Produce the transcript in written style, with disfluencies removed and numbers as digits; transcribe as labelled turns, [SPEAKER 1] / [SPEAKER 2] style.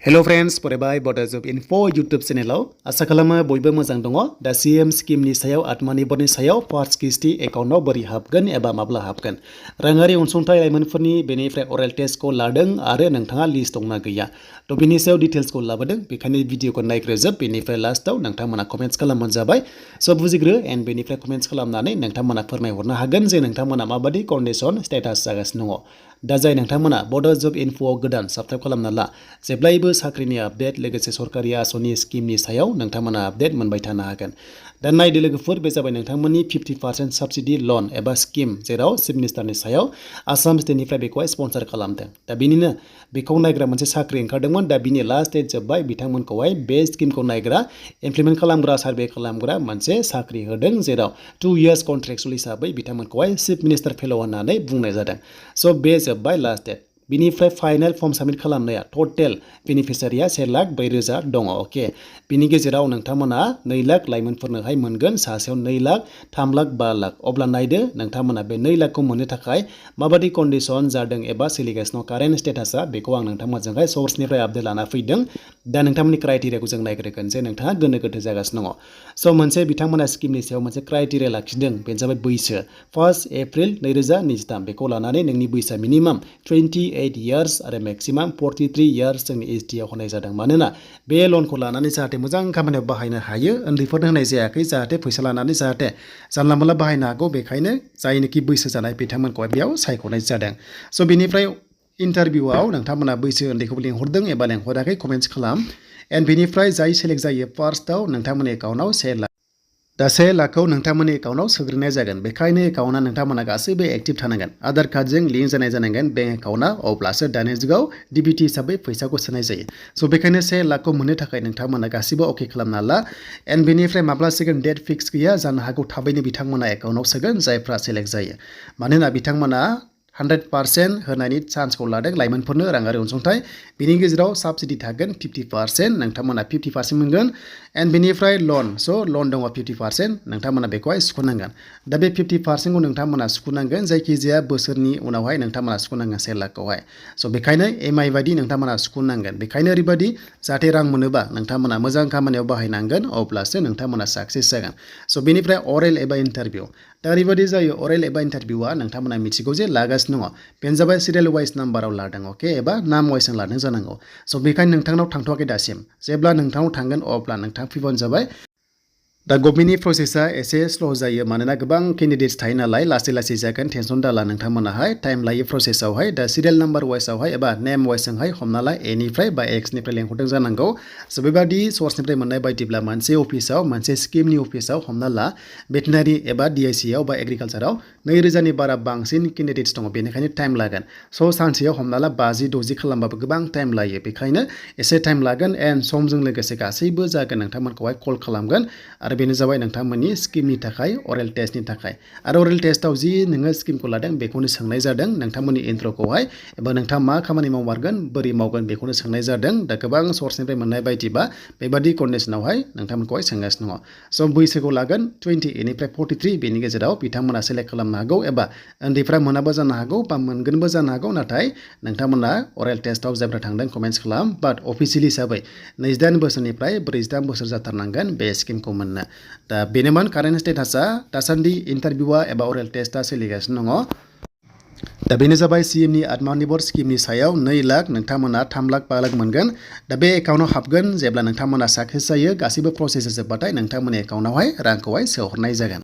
[SPEAKER 1] Hello friends, फरायबाय Bodo Info YouTube चेनेलाव आसा खालामो बयबो मोजां दङ दा CM स्किमनि सायाव आत्मानिर्भरनि सायाव फार्स्ट किस्ति एकाउन्टआव बोरै हाबगोन एबा माब्ला हाबगोन राङारि अनसुंथाइ लाइमोनफोरनि बेनिफ्राय अरेल टेस्टखौ लादों आरो नोंथाङा लिस्ट दंना गैया थ' बिनि सायाव डिटेल्सखौ लाबोदों बेखायनो भिडिअखौ नायग्रोजोब बेनिफ्राय लास्टआव नोंथांमोना कमेन्ट्स खालामबानो जाबाय स' बुजिग्रो एन्ड बेनिफ्राय कमेन्ट्स खालामनानै नोंथांमोना फोरमायहरनो हागोन जे नोंथांमोना माबादि कन्डिशन स्टेटास जागासिनो दङ दा जाय नोंथांमोना Bodo इनफ'आव गोदान साबस्क्राइब खालामना ला जेब्लायबो साख्रिनि आपडेट लोगोसे सरकारि आसनि स्किमनि सायाव नोंथांमोना आपडेट मोनबाय थानो हागोन दा नायदो लोगोफोर बे जाबाय नोंथांमोननि 50% साबसिडि लन एबा स्किम जेराव चिफ मिनिस्टारनि सायाव आसाम स्टेटनिफ्राय बेखौहाय स्पन्सर खालामदों दा बिनिनो बेखौ नायग्रा मोनसे साख्रि ओंखारदोंमोन दा बिनि लास्ट डेट जोब्बाय बिथांमोनखौहाय बे स्किमखौ नायग्रा इमप्लिमेन्ट खालामग्रा सार्भे खालामग्रा मोनसे साख्रि होदों जेराव 2 इयार्स कन्ट्रेक्चुअल हिसाबै बिथांमोनखौहाय चिफ मिनिस्टार फेल' होननानै बुंनाय जादों स' बे जोब्बाय लास्ट डेट बिनिफ्राय फाइनाल फर्म साबमिट खालामनाया टटेल बेनिफिसियारिया 1,02,000 दङ अके बिनि गेजेराव नोंथांमोना 2 लाख लाइमोनफोरनोहाय मोनगोन सासेयाव 2 लाख 3 लाख 5 लाख अब्ला नायदो नोंथांमोना बे 2 लाखखौ मोननो थाखाय माबादि कन्डिशन जादों एबा सोलिगासिनो कारेन्ट स्टेटासा बेखौ आं नोंथांमोनजोंहाय सोर्सनिफ्राय आपडेट लाना फैदों दा नोंथांमोननि क्राइटेरियाखौ जों नायग्रोगोन जे नोंथाङा गोनो गोथो जागासिनो दङ स' मोनसे बिथांमोना स्किमनि सायाव मोनसे क्राइटेरिया लाखिदों बेनो जाबाय बैसो 1 एप्रिल 2023 बेखौ लानानै नोंनि बैसोआ मिनिमाम 28 इयार्स आरो मेक्सिमाम 43 इयार्स जोंनि एसटिआव होनाय जादों मानोना बे लनखौ लानानै जाहाथे मोजां खामानियाव बाहायनो हायो उन्दैफोरनो होनाय जायाखै जाहाथे फैसा लानानै जाहाथे जानला मोनला बाहायनो हागौ बेखायनो जायनोखि बैसो जानाय बिथांमोनखौहाय बेयाव सायख'नाय जादों स' बेनिफ्राय इन्टारभिउआव नोंथांमोना बैसो उन्दैखौबो लिंहरदों एबा लिंहराखै कमेन्ट्स खालाम एन्ड बेनिफ्राय जाय सेलेक्ट जायो फार्स्टआव नोंथांमोननि एकाउन्टआव 1 लाख दा 1 लाखखौ नोंथांमोननि एकाउन्टआव सोग्रोनाय जागोन बेखायनो एकाउन्टआ नोंथांमोना गासैबो एक्टिभ थानांगोन आधार कार्डजों लिंक जानाय जानांगोन बेंक एकाउन्टआ अब्लासो दानि जुगाव डिबिटि हिसाबै फैसाखौ सोनाय जायो स' बेखायनो 1 लाखखौ मोननो थाखाय नोंथांमोना गासैबो अके खालामना ला एन्ड बेनिफ्राय माब्ला सोगोन डेट फिक्स गैया जानो हागौ थाबैनो बिथांमोना एकाउन्टआव सोगोन जायफ्रा सेलेक्ट जायो मानोना बिथांमोना 100% होनायनि चान्सखौ लादों लाइमोनफोरनो राङारि अनसुंथाइ बिनि गेजेराव साबसिडि थागोन 50% नोंथांमोना 50% मोनगोन एन्ड बेनिफ्राय लन स' लन दङ 50% नोंथांमोना बेखौहाय सुख'नांगोन दा बे 50%खौ नोंथांमोना सुख'नांगोन जायखिजाया बोसोरनि उनावहाय नोंथांमोना सुख'नांगोन 1 लाखखौहाय स' बेखायनो एमआइ बायदि नोंथांमोना सुख'नांगोन बेखायनो ओरैबायदि जाहाथे रां मोनोबा नोंथांमोना मोजां खामानियाव बाहायनांगोन अब्लासो नोंथांमोना साक्सेस जागोन स' बेनिफ्राय अरेल एबा इन्टारभिउ दा ओरैबायदि जायो अरेल एबा इन्टारभिउआ नोंथांमोना मिथिगौ जे लागासिनो दङ बेनो जाबाय सिरियाल वाइस नाम्बाराव लादों अके एबा नाम वाइसजों लादों जानांगौ स' बेखायनो नोंथांनाव थांथ'वाखै दासिम जेब्ला नोंथांनाव थांगोन अब्ला नोंथां फैबानो जाबाय दा गभर्नमेन्टनि प्रसेसा एसे स्ल' जायो मानोना गोबां केन्डिडेट्स थायो नालाय लासै लासै जागोन टेनसन दाला नोंथांमोनाहाय टाइम लायो प्रसेसआवहाय दा सिरियाल नाम्बार वाइसआवहाय एबा नेम वाइसजोंहाय हमना ला एनिफ्राय बा एक्सनिफ्राय लेंहरदों जानांगौ स' बेबादि सर्सनिफ्राय मोननाय बायदिब्ला मोनसे अफिसाव मोनसे स्किमनि अफिसाव हमना ला भेटेनारि एबा डिआइसिआव बा एग्रिकालचाराव 2,000नि बारा बांसिन केन्डिडेट्स दङ बेनिखायनो टाइम लागोन स' सानसेयाव हमना ला 50-60 खालामबाबो गोबां टाइम लायो बेखायनो एसे टाइम लागोन एन्ड समजों लोगोसे गासैबो जागोन नोंथांमोनखौहाय कल खालामगोन आरो बेनो जाबाय नोंथांमोननि स्किमनि थाखाय अरेल टेस्टनि थाखाय आरो अरेल टेस्टआव जि नोङो स्किमखौ लादों बेखौनो सोंनाय जादों नोंथांमोननि इन्ट्र'खौहाय एबा नोंथाङा मा खामानि मावमारगोन बोरै मावगोन बेखौनो सोंनाय जादों दा गोबां सर्सनिफ्राय मोननाय बायदिबा बेबादि कन्डिशनावहाय नोंथांमोनखौहाय सोंगासिनो दङ स' बैसोखौ लागोन 28 निफ्राय 43 बेनि गेजेराव बिथांमोना सेलेक्ट खालामनो हागौ एबा उन्दैफ्रा मोनाबो जानो हागौ बा मोनगोनबो जानो हागौ नाथाय नोंथांमोना अरेल टेस्टआव जेब्ला थांदों कमेन्ट्स खालाम बाट अफिसियेलि हिसाबै 28 बोसोरनिफ्राय 48 बोसोर जाथारनांगोन बे स्किमखौ मोननो दा बेनोमोन कारेन्ट स्टेटासा दासान्दि इन्टारभिउआ एबा अरेल टेस्टआ सोलिगासिनो दङ दा बेनो जाबाय सिएमनि आत्मनिर्भर स्किमनि सायाव 2 लाख नोंथांमोना 3 लाख 5 लाख मोनगोन दा बे एकाउन्टआव हाबगोन जेब्ला नोंथांमोना साक्सेस जायो गासैबो प्रसेस जोब्बाथाय नोंथांमोननि एकाउन्टआवहाय रांखौहाय सोहरनाय जागोन